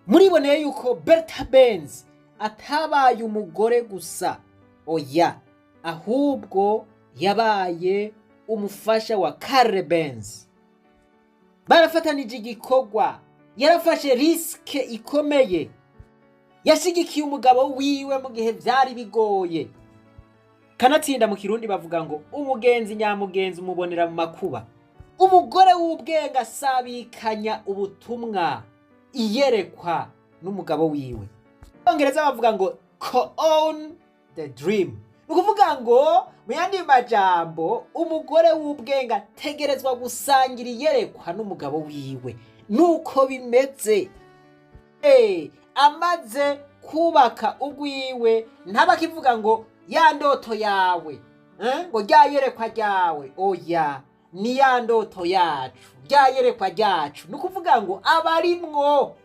Muriboneye yuko Bertha Benz atabaye umugore gusa, oya, ahubwo yabaye umufasha wa Karl Benz. Barafatanije igikorwa, yarafashe risque ikomeye, yashigikiye umugabo wiwe mu gihe vyari bigoye. Kanatsinda mu Kirundi bavuga ngo umugenzi nyamugenzi umubonera mu makuba. Umugore w'ubwenge asabikanya ubutumwa, iyerekwa n'umugabo wiwe. Bongereza bavuga ngo "co-own the dream". Ni ukuvuga ngo mu yandi majambo, umugore w'ubwenge ategerezwa gusangira iyerekwa n'umugabo wiwe. Nuko bimeze. Amaze kubaka ugwiwe, ntaba akivuga ngo ya ndoto yawe, ngo rya yerekwa ryawe. Oya, ni ya ndoto yacu, rya yerekwa ryacu. Ni ukuvuga ngo abarimwo,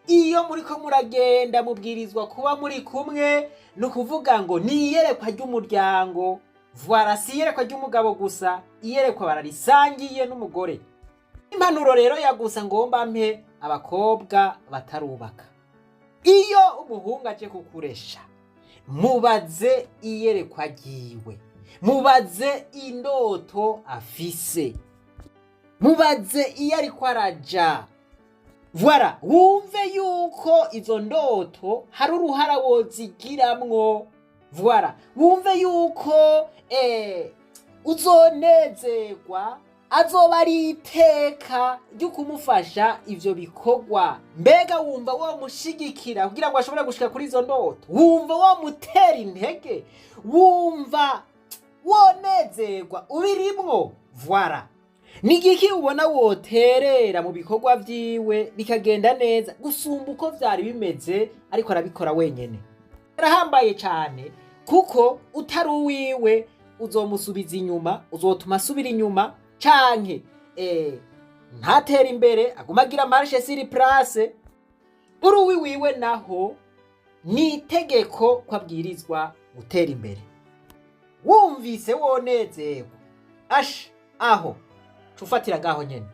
iyo muriko muragenda, mubwirizwa kuba muri kumwe. Ni ukuvuga ngo ni iyerekwa ry'umuryango. Voilà, si iyerekwa ry'umugabo gusa, iyerekwa bararisangiye n'umugore. Impanuro rero ya gusa ngomba mpe abakobwa batarubaka: iyo umuhungu aje kukuresha, mubaze iyerekwa ryiwe, mubaze indoto afise, mubaze iyo ariko araja. Voilà, wumve yuko izo ndoto hari uruhara wozigiramwo. Voilà, wumve yuko uzonezerwa, azoba ari iteka ryo kumufasha ivyo bikorwa. Mbega wumva womushigikira kugira ngo ashobore gushika kuri izo ndoto? Wumva womutera intege? Wumva wonezerwa ubirimwo? Voilà, ni igiki ubona woterera mu bikorwa vyiwe bikagenda neza gusumba uko vyari bimeze ariko arabikora wenyene? Arahambaye cane, kuko utari uwiwe uzomusubiza inyuma, uzotuma asubira inyuma canke ntatere imbere, aguma agira marche sur place. Uri uwiwiwe naho, ni itegeko ko abwirizwa gutera imbere. Wumvise wonezerwa, asha aho cufatira ngaho nyene.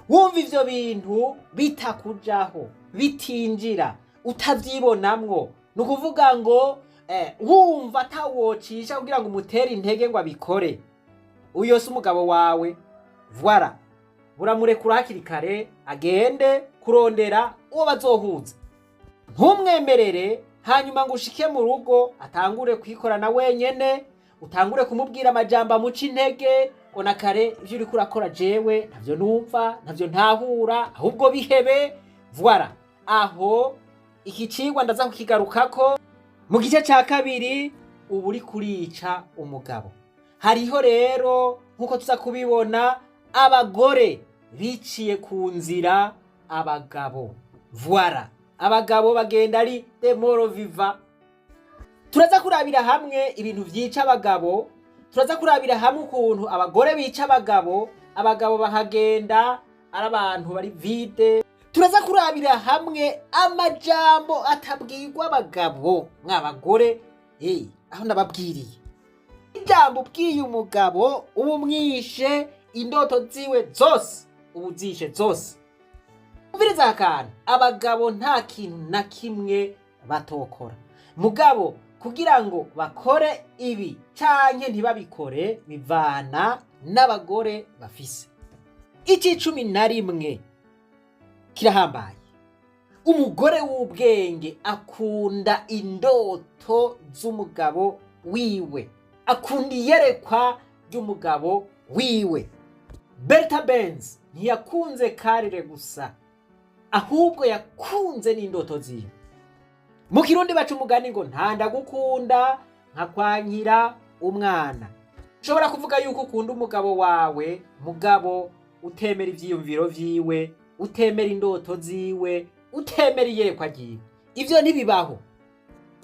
Wumva ivyo bintu bitakujaho, bitinjira, utavyibonamwo, ni ukuvuga ngo wumva atawocisha kugira ngo umutere intege ngo abikore, uyo si umugabo wawe. Voilà, buramurekura hakiri kare, agende kurondera uwo bazohuza. Ntumwemerere hanyuma ngo ushike mu rugo atangure kwikorana wenyene, utangure kumubwira amajambo amuca intege ngo na kare ivyo uriko urakora jewe ntavyo numva, ntavyo ntahura, ahubwo bihebe. Voilà, aho iki cigwa ndaza kukigarukako mu gice ca kabiri. Uba uri kurica umugabo. Hariho rero, nk'uko tuza kubibona, abagore biciye ku nzira abagabo. Voilà, abagabo bagenda ari des morts-vivants. Turaza kurabira hamwe ibintu vyica abagabo, turaza kurabira hamwe ukuntu abagore bica abagabo, abagabo bakagenda ari abantu bari vide. Turaza kurabira hamwe amajambo atabwirwa abagabo. Mw'abagore, aho ndababwiriye, ijambo ubwiye umugabo uba umwishe indoto ziwe zose, uba uzishe zose. Umviriza akantu: abagabo nta kintu na kimwe batokora, mugabo kugira ngo bakore ibi canke ntibabikore bivana n'abagore bafise. Ici 11 kirahambaye: umugore w'ubwenge akunda indoto z'umugabo wiwe, akunda iyerekwa ry'umugabo wiwe. Bertha Benz ntiyakunze Karire gusa, ahubwo yakunze n'indoto ziwe. Mu Kirundi baca umugani ngo nta ndagukunda nkakwankira umwana. Ushobora kuvuga yuko ukunda umugabo wawe, mugabo utemera ivyiyumviro vyiwe, utemera indoto ziwe, utemera iyerekwa ryiwe. Ivyo ntibibaho.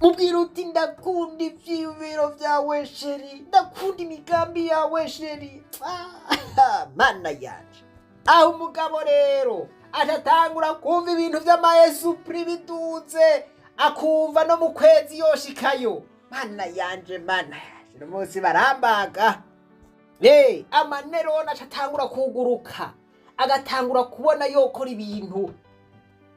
Mubwira uti: "Ndakunda ivyiyumviro vyawe chéri, ndakunda imigambi yawe chéri." Ah, mana yanje! Aho umugabo rero atatangura kumva ibintu vy'ama esprits biduze, akumva no mu kwezi yoshikayo. Mana yanje, mana yanje, uno munsi barambaga. Ama neurones acatangura kuguruka, agatangura kubona yokora ibintu.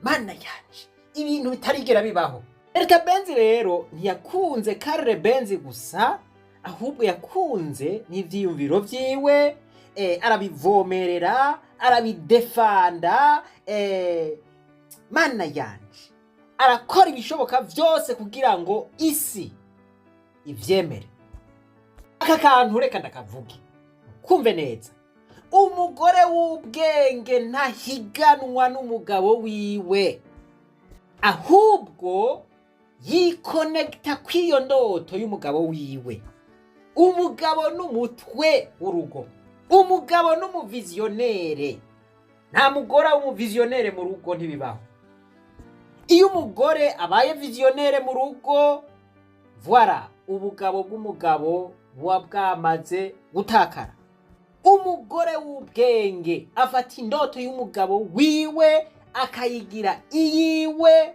Mana yanje! Ibintu bitarigera bibaho. Berta Benz rero ntiyakunze Karl Benz gusa, ahubwo yakunze n'ivyiyumviro vyiwe, arabivomerera, arabidefanda. Mana yanje, arakora ibishoboka vyose kugira ngo isi ivyemere. Aka kantu reka ndakavuge, kumve neza: umugore w'ubwenge ntahiganwa n'umugabo wiwe, ahubwo yikonekita kw'iyo ndoto y'umugabo wiwe. Umugabo n'umutwe w'urugo, umugabo n'umuvisionnaire. Nta mugore w'umuvisionnaire mu rugo, ntibibaho. Iyo umugore abaye visionnaire mu rugo, voilà, ubugabo bw'umugabo buba bwamaze gutakara. Umugore w'ubwenge afata indoto y'umugabo wiwe akayigira iyiwe.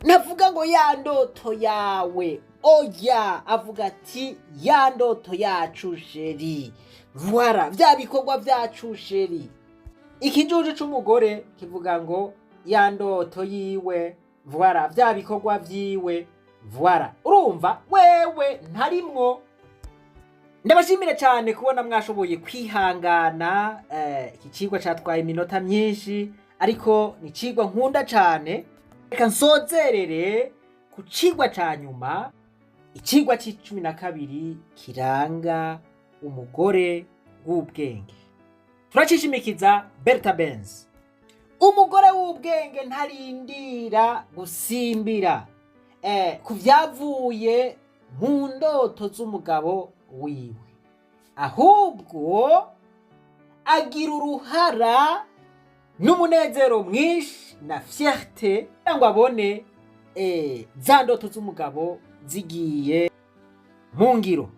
Navuga ngo "ya ndoto yawe", oya, avuga ati "ya ndoto yacu chéri, voilà, vya bikorwa vyacu chéri". Ikijuju c'umugore kivuga ngo "ya ndoto yiwe", voilà, vya bikorwa vyiwe, voilà. Urumva wewe ntarimwo. Ndabashimire cyane kubona mwashoboye kwihangana. Iki cigwa catwaye iminota myinshi, ariko ni icigwa nkunda cyane. Reka nsozerere ku cigwa ca nyuma, icigwa c'12 kiranga umugore w'ubwenge. Turacishimikiza Berta Benz. Umugore w'ubwenge ntarindira gusimbira ku vyavuye mu ndoto z'umugabo wiwe, ahubwo agira uruhara n'umunezero mwinshi na fierté kugira ngo abone za ndoto z'umugabo zigiye mu ngiro.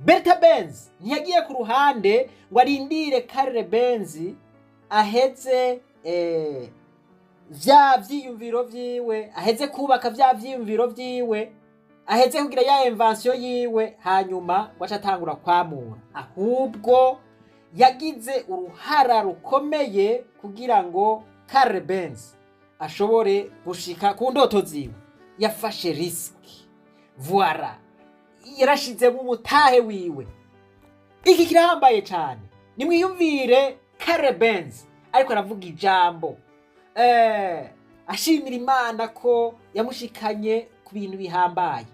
Berta Benz ntiyagiye ku ruhande ngo arindire Karl Benz aheze vya vyiyumviro vyiwe, aheze kubaka vya vyiyumviro vyiwe, aheze kugira ya invention yiwe, hanyuma ngo ace atangura kwamura. Ahubwo yagize uruhara rukomeye kugira ngo Karl Benz ashobore gushika ku ndoto ziwe. Yafashe risque, voilà, yarashizemo umutahe wiwe. Iki kirahambaye cyane. Nimwiyumvire Karl Benz ariko aravuga ijambo, ashimira Imana ko yamushikanye ku bintu bihambaye.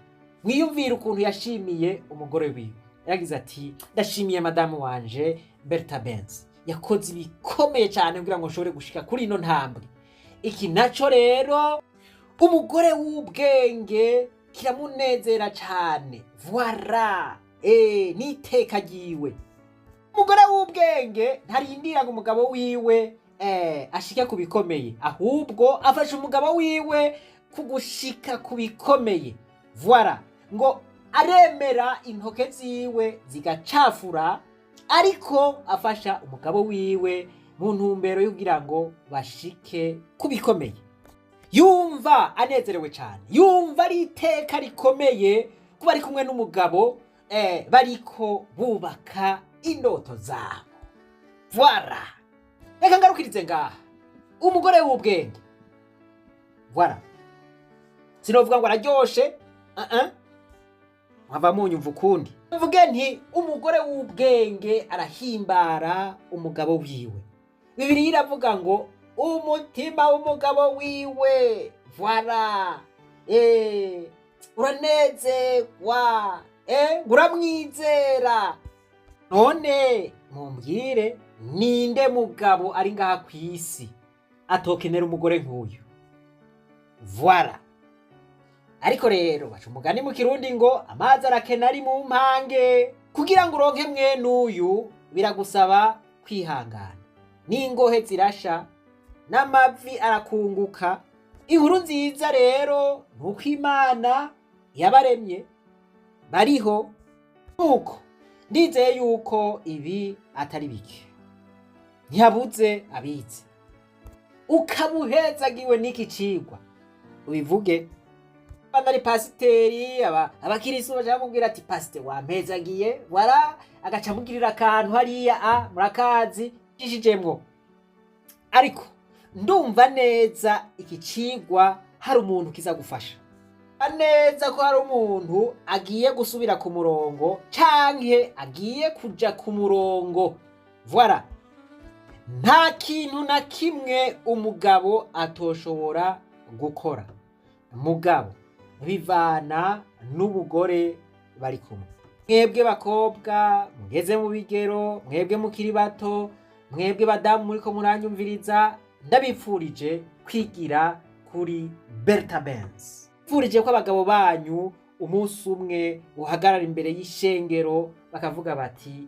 Mwiyumvire ukuntu yashimiye umugore wiwe. Yaragize ati: "Ndashimiye madamu wanje Berta Benz, yakoze ibikomeye cyane kugira ngo nshobore gushika kuri ino ntambwe." Iki naco rero umugore w'ubwenge kiramunezera cyane, voilà, n'iteka ryiwe. Umugore w'ubwenge ntarindira ngo umugabo wiwe ashike ku bikomeye, ahubwo afasha umugabo wiwe kugushika ku bikomeye. Voilà, ngo aremera intoke ziwe zigacafura, ariko afasha umugabo wiwe mu ntumbero yo kugira ngo bashike ku bikomeye. Yumva anezerewe cyane, yumva ari iteka rikomeye kuba ari kumwe n'umugabo, bariko bubaka indoto zabo. Voilà, reka ngarukirize ngaha. Umugore w'ubwenge, voilà, sinovuga ngo araryoshe, uh -uh. Nkava munyumva ukundi, mvuge nti umugore w'ubwenge arahimbara umugabo wiwe. Bibiliya iravuga ngo umutima w'umugabo wiwe, voilà, uranezerwa, uramwizera. None mumbwire, ninde mugabo ari ngaha ku isi atokenera umugore nk'uyu? Voilà. Ariko rero baca umugani mu Kirundi ngo amazi arakena ari mu mpange. Kugira ngo uronke mwene uyu biragusaba kwihangana, n'ingohe zirasha, n'amavi arakunguka. Inkuru nziza rero ni uko Imana yabaremye bariho. Nuko ndizeye yuko ibi atari bike, ntihabuze abize. Ukaba uhezagiwe n'iki cigwa, ubivuge. Bana ari pasiteri, abakirisu baca bamubwira ati: "Pasiteri wampezagiye." Voilà, agaca amugirira akantu hariya a murakazi jishijemwo. Ariko ndumva neza iki cigwa. hari umuntu kizagufasha neza, ko hari umuntu agiye gusubira ku murongo canke agiye kuja ku murongo. Voilà, nta kintu na kimwe umugabo atoshobora gukora, mugabo bivana n'umugore bari kumwe. Mwebwe bakobwa mugeze mu bigero, mwebwe mukiri bato, mwebwe badamu muriko muranyumviriza, ndabipfurije kwigira kuri Bertha Benz. Pfurije ko abagabo banyu umunsi umwe uhagarara imbere y'ishengero bakavuga bati: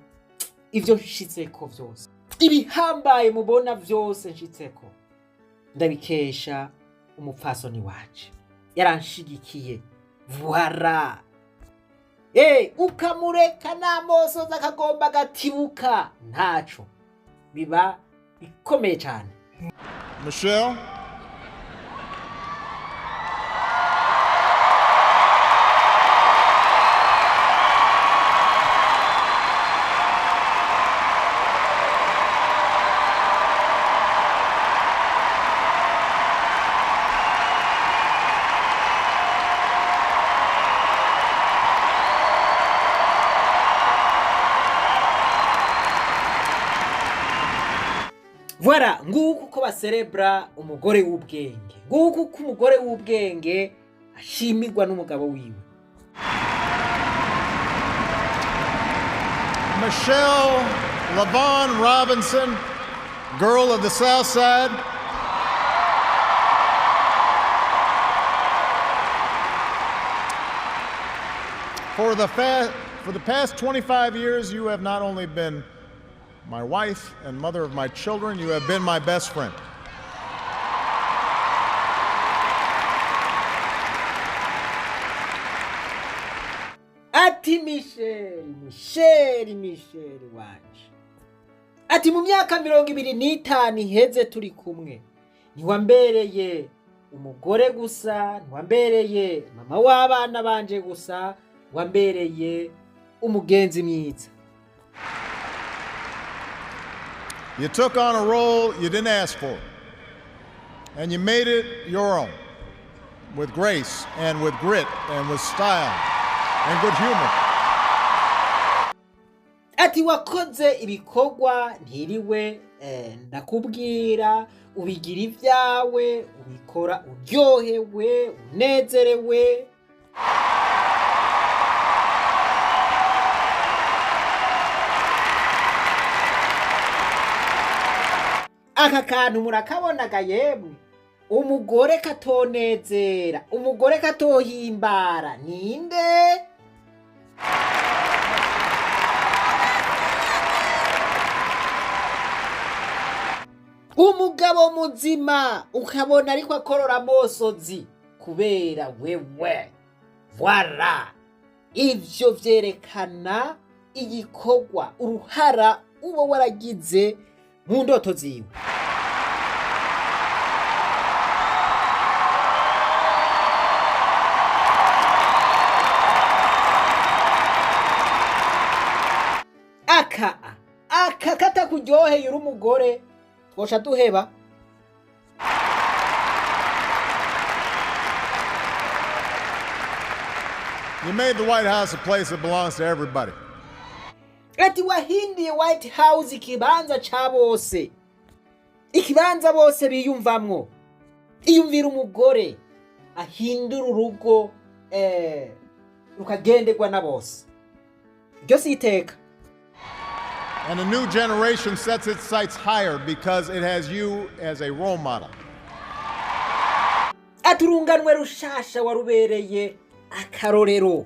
"Ivyo nshitseko vyose, ibihambaye mubona vyose nshitseko, ndabikesha umupfasoni waje yaranshigikiye." Voilà. Ukamureka n'amosozi akagomba agatibuka, ntaco biba bikomeye cyane. Michelle, Voilà, nguko uko baserebra umugore w'ubwenge, nguko uko umugore w'ubwenge ashimirwa n'umugabo wiwe. Michelle LaVaughn Robinson, girl of the South Side. For the past 25 years, you have not only been my wife and mother of my children, you have been my best friend. Ati: "Michelle, Michelle, Michelle wanje," ati, "mu myaka 25 iheze turi kumwe, ntiwambereye umugore gusa, ntiwambereye mama w'abana banje gusa, wambereye umugenzi mwiza." You took on a role you didn't ask for, and you made it your own with grace and with grit and with style and good humor. Ati: "Wakoze ibikorwa ntiriwe ndakubwira, ubigira ibyawe, ubikora uryohewe, unezerewe." Aka kantu murakabonaga yemwe? Umugore katonezera, umugore katohimbara ninde? Umugabo muzima ukabona ariko akorora amosozi kubera wewe. Voilà, ivyo vyerekana igikorwa, uruhara uba waragize mu ndoto ziwe. Aka katakuryoheye uri umugore, twoca duheba. You made the White House a place that belongs to everybody. Ati: "Wahinduye White House ikibanza ca bose, ikibanza bose biyumvamwo." Iyumvira umugore ahindura urugo rukagenderwa na bose. Iryo si iteka. And a new generation sets its sights higher because it has you as a role model. Ati: "Urunganwe rushasha warubereye akarorero,"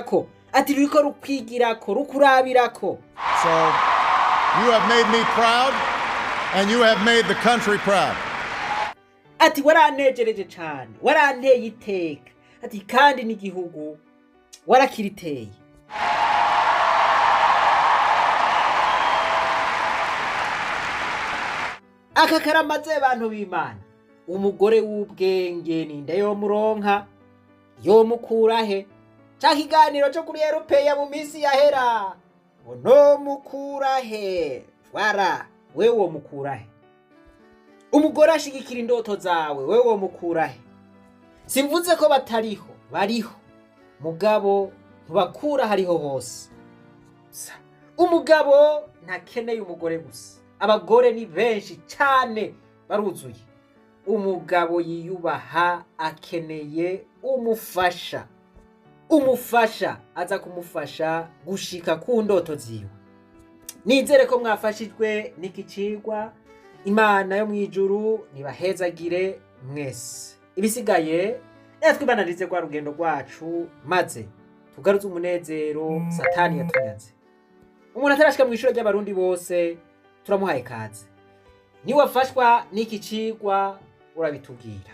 ko ati ruriko rukwigirako, rukurabirako. So you have made me proud, and you have made the country proud. Ati: "Waranejereje cane, waranteye iteka," ati, "kandi n'igihugu warakiriteye." Aka karamaze, bantu b'Imana. Umugore w'ubwenge ninde yomuronka? Yomukura he? Ca kiganiro co kuri Eropeya mu minsi yahera ngo nomukura he? Voilà, wewe womukura he? Umugore ashigikira indoto zawe, wewe womukura he? Simvuze ko batariho, bariho, mugabo ntubakura hariho hose. Umugabo ntakeneye umugore gusa, abagore ni benshi cyane, baruzuye. Umugabo yiyubaha akeneye umufasha, umufasha aza kumufasha gushika ku ndoto ziwe. Nizere ko mwafashijwe n'iki cigwa. Imana yo mu ijuru nibahezagire mwese. Ibisigaye twibananize rwa rugendo rwacu, maze tugaruze umunezero Satani yatunyaze. Umuntu atarashika mu ishuri ry'Abarundi bose, turamuhaye kaze. Niwafashwa n'iki cigwa, urabitubwira.